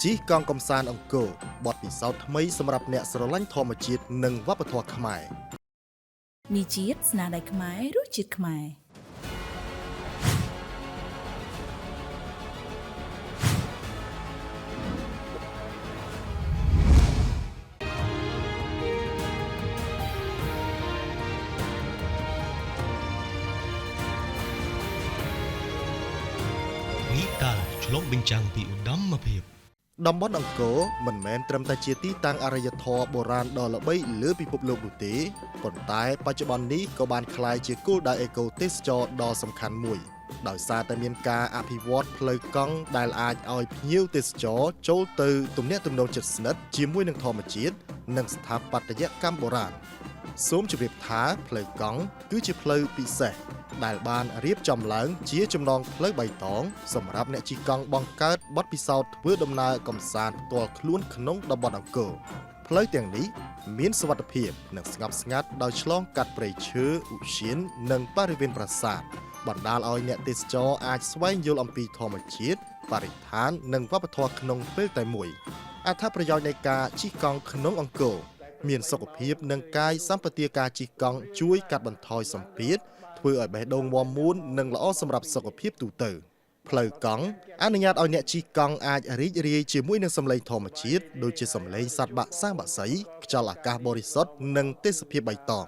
ជិះកង់កំសាន្តអង្គរបទពិសោធន៍ថ្មីសម្រាប់អ្នកស្រឡាញ់ធម្មជាតិនិងវប្បធម៌ខ្មែរ មីជាតិស្នាដៃខ្មែររសជាតិខ្មែរ វីតាល់ឆ្លុះបញ្ចាំងពីឧត្តមភាព តំបន់អង្គរមិនមែនត្រឹមតែជាទីតាំងអរិយធម៌បុរាណដ៏ល្បីលើពិភពលោកនោះទេប៉ុន្តែបច្ចុប្បន្ននេះក៏បានក្លាយជាគោលដៅអេកូទេសចរដ៏សំខាន់មួយដោយសារតែមានការអភិវឌ្ឍផ្លូវកង់ដែលអាចឲ្យភ្ញៀវទេសចរចូលទៅទំនាក់ទំនងជិតស្និទ្ធជាមួយនឹងធម្មជាតិនិងស្ថាបត្យកម្មបុរាណសូមជម្រាបថាផ្លូវកង់គឺជាផ្លូវពិសេសដែលបានរៀបចំឡើងជាចំណងផ្លូវបៃតងសម្រាប់អ្នកជិះកង់បង្កើតបទពិសោធន៍ធ្វើដំណើរកម្សាន្តផ្ទាល់ខ្លួនក្នុងតំបន់អង្គរផ្លូវទាំងនេះមានសុវត្ថិភាពនិងស្ងប់ស្ងាត់ដោយឆ្លងកាត់ព្រៃឈើឧទ្យាននិងបរិវេណប្រាសាទបណ្ដាលឲ្យអ្នកទេសចរអាចស្វែងយល់អំពីធម្មជាតិបរិស្ថាននិងវប្បធម៌ក្នុងពេលតែមួយអត្ថប្រយោជន៍នៃការជិះកង់ក្នុងអង្គរមានសុខភាពនិងកាយសម្បទាការជិះកង់ជួយកាត់បន្ថយសម្ពាធធ្វើឲ្យបេះដូងមាំមួននិងល្អសម្រាប់សុខភាពទូទៅផ្លូវកង់អនុញ្ញាតឲ្យអ្នកជិះកង់អាចរីករាយជាមួយនឹងសម្លេងធម្មជាតិដូចជាសម្លេងសត្វបក្សាបក្សីខ្យល់អាកាសបរិសុទ្ធនិងទេសភាពបៃតង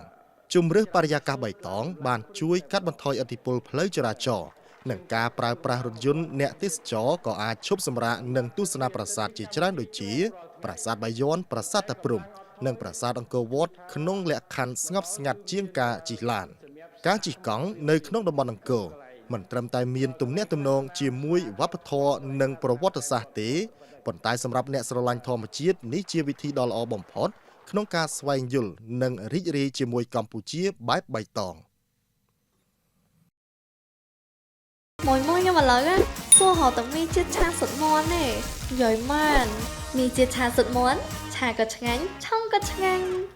ជំរើសបរិយាកាសបៃតងបានជួយកាត់បន្ថយឥទ្ធិពលផ្លូវចរាចរណ៍និងការប្រើប្រាស់រថយន្តអ្នកទេសចរក៏អាចឈប់សម្រាកនិងទស្សនាប្រាសាទជាច្រើនដូចជា ប្រាសាទបាយ័នប្រាសាទតាព្រហ្មនិងប្រាសាទអង្គរវត្តក្នុងលក្ខខណ្ឌស្ងប់ស្ងាត់ជាងការជិះឡានការជិះកង់នៅក្នុងតំបន់អង្គរមិនត្រឹមតែមានទំនាក់ទំនងជាមួយវប្បធម៌និងប្រវត្តិសាស្ត្រទេប៉ុន្តែសម្រាប់អ្នកស្រឡាញ់ធម្មជាតិនេះជាវិធីដ៏ល្អបំផុតក្នុងការស្វែងយល់និងរីករាយជាមួយកម្ពុជាបែបបៃតង មួយមួយខ្ញុំឥឡូវណាសួររកតែមីជាតិឆាស៊ុតមាន់ទេនិយាយមែនមីជាតិឆាស៊ុតមាន់ឆាក៏ឆ្ងាញ់ឆុងក៏ឆ្ងាញ់។